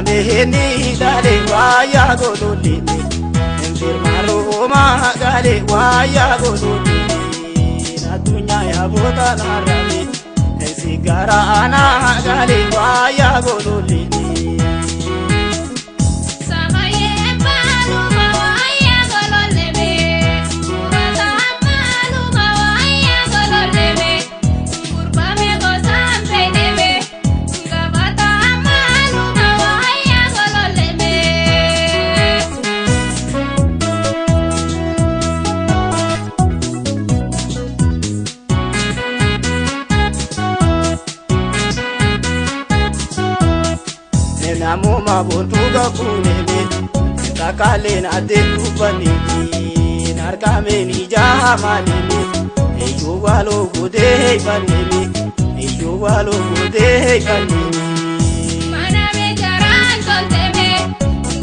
Meetamee dhale waayaa golollee Firmaaroo galee waayaa golollee Addunyaa yaabota naarame Sigara anaa galee waayaa golollee. Namuma bontuga kuneme takale na de dubani narkame ni jamaneme eyo walo gode baneme eyo walo gode baneme mana me jaran tonteme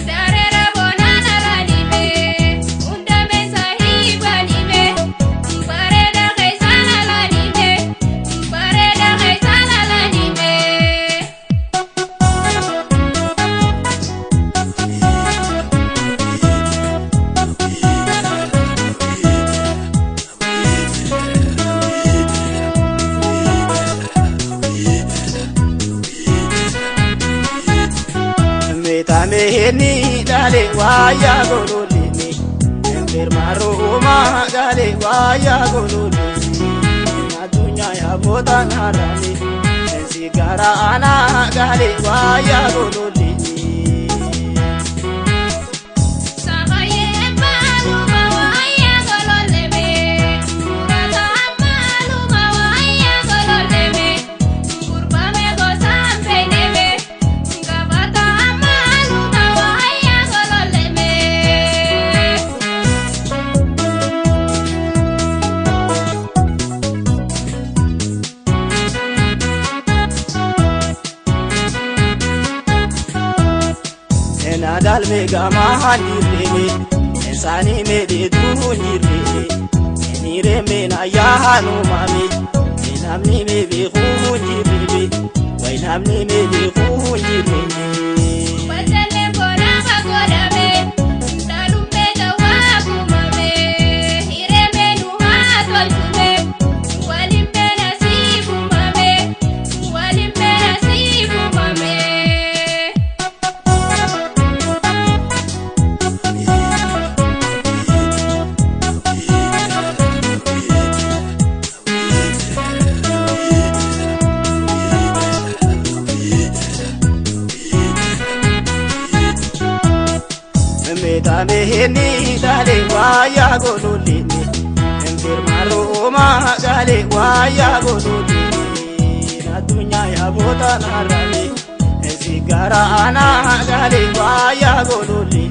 darera bonana ranime unda me sahibanime bareda kaisana lanime bareda kaisana lanime. Meetamee dhale waayaa golollee Firmaaroo galee waayaa golollee Addunyaa yaabota naarame Sigara anaa galee waayaa golollee. Nadal me gama hanireme esani me de duhunireme enireme na yahanu mami enamni me be khunireme wainamni me be khunireme. Badale bona godame dalume dawakumame ireme nu hatoltume walimbe nasibumame walimbe nasibumame. Meetamee dhale waayaa golollee Firmaaroo galee waayaa golollee Addunyaa yaabota naarame Sigara anaa galee waayaa golollee.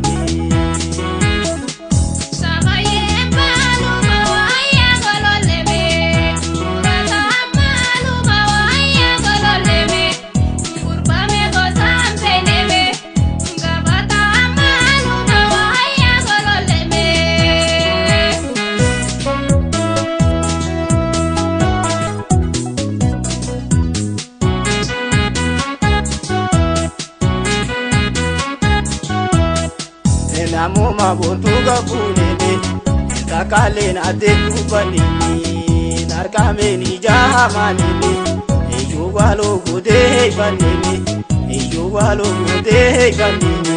Namuma bontuga kuneme takale na de dubani narkame ni jamaneme eyo walo gode baneme eyo walo gode baneme.